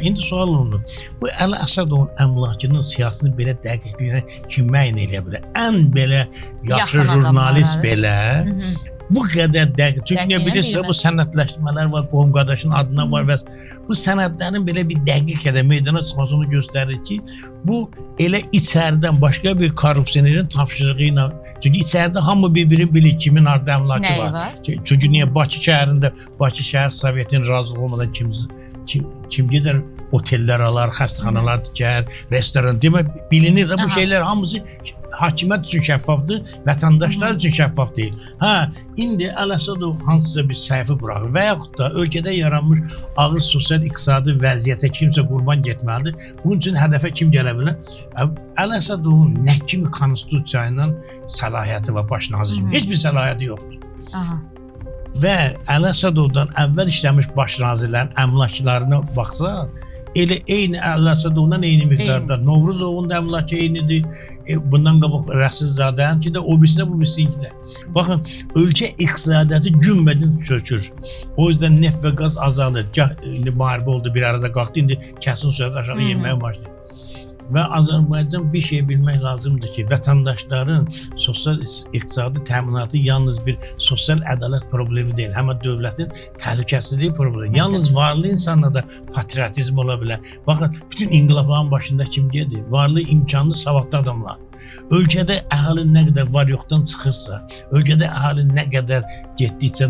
İndi sual olunur. Bu Əli Əsədovun əmlakının siyahısını belə dəqiqliyinə kim müəyyən eləyə bilər? Ən belə yaxşı Yaxın jurnalist adamlar, belə bu qədər dəqiq. Çünki niyə Dəqiqliyinə bilirsiniz, bu bilməz. sənədləşmələr var, qohum qardaşın adına var və bu sənədlərin belə bir dəqiq qədər meydana çıxmasını göstərir ki, bu elə içəridən başqa bir korrupsionerin tapşırığı ilə, çünki içəridə hamı bir-birini bilir kimin harda əmlakı Nəyi var. var? Çünki niyə Bakı şəhərində Bakı şəhər Sovetinin razılığı olmadan kim gedər otellər alar, xəstəxanalar tikər, restoran. Demək bilinir də bu şeylər hamısı hakimiyyət üçün şəffafdır, vətəndaşlar üçün şəffaf deyil. Hə, indi Əli Əsədov hansısa bir səhifə buraxır və yaxud da ölkədə yaranmış ağır sosial iqtisadi vəziyyətə kimsə qurban getməlidir. Bunun üçün hədəfə kim gələ bilər? Əli Əsədovun nə kimi konstitusiya ilə səlahiyyəti var baş nazir kimi? Heç bir səlahiyyəti yoxdur. Və Əli Əsədovdan əvvəl işləmiş baş nazirlərin əmlaklarına baxsan, elə eyni Əli Əsədovdan eyni miqdarda. Novruzovun da əmlakı eynidir. Bundan qabaq Rəsulzadəninki də, o birisinə, bu birisininki də. Baxın, ölkə iqtisadiyyatı günbəgün çökür. O yüzden neft və qaz azalır. Gah indi müharibə oldu, bir arada qalxdı, indi kəsin sürət aşağı yenməyə başlayır. Və Azərbaycan bir şey bilmək lazımdır ki, vətəndaşların sosial iqtisadi təminatı yalnız bir sosial ədalət problemi deyil, həm də dövlətin təhlükəsizliyi problemi. Yalnız varlı insanlarda patriotizm ola bilər. Baxın, bütün inqilabların başında kim gedir? Varlı, imkanlı, savadlı adamlar. Ölkədə əhali nə qədər var yoxdan çıxırsa, ölkədə əhali nə qədər getdikcə